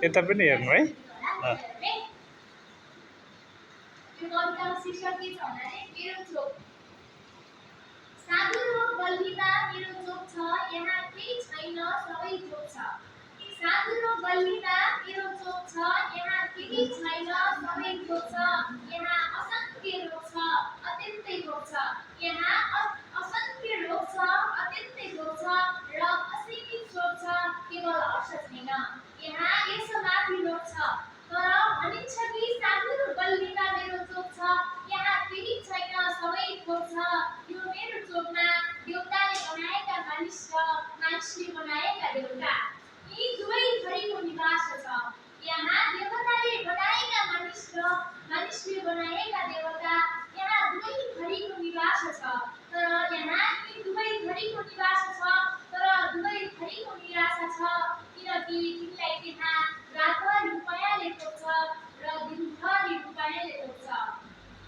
यता पनि हेर्नु है। यो कविताको शीर्षक के छ भन्दाखेरि मेरो चोक। साधु र गल्लीमा मेरो चोक छ, यहाँ केही छैन सबै चोक छ। साधु र गल्लीमा मेरो चोक छ, यहाँ केही छैन सबै चोक छ। यहाँ असंख्य रोग छ, अत्यन्तै रोग छ। यहाँ असंख्य रोग छ, अत्यन्तै रोग छ र असीमित शोक छ, केवल हर्ष छैन। यहाँ यसमाथि रोग छ, तर भनिन्छ कि साधु र गल्लीमा मेरो चोक छ, यहाँ केही छैन सबै चोक छ। यो मेरो चोकमा देवताले बनाएका मानिस र मानिसले बनाएका देवता, यी दुवै थरीको निवास छ। यहाँ देवताले बनाएका मानिस र मानिसले बनाएका देवता, यहाँ दुवै थरीको निवास छ। तर यहाँ यी दुवै थरीको निवास छ, तर दुवै थरीको निराशा छ, किनकि तिनलाई त्यहाँ रातभरि रुपैयाँले टोक्छ र दिनभरि रुपैयाँले टोक्छ।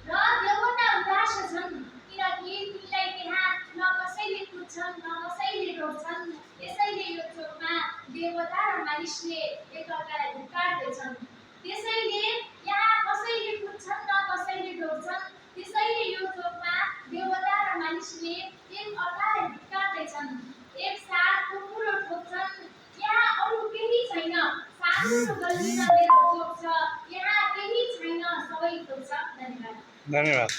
र देवता उदास छन्, किनकि तिनलाई त्यहाँ न कसैले पुज्छन् न कसैले रोक्छन्। त्यसैले यो चोकमा देवता र मानिसले एकअर्कालाई धिक्कार्दैछन्। त्यसैले यहाँ कसैले पुज्छन् न कसैले रोक्छन्। त्यसैले यो चोकमा देवता र मानिसले एकअर्कालाई धिक्कार्दैछन्, एक साथको कुरो ठोक्छन्। यहाँ अरू केही छैन, साधु र गल्लीमा मेरो चोक छ, यहाँ केही छैन सबै चोक छ। धन्यवाद। धन्यवाद।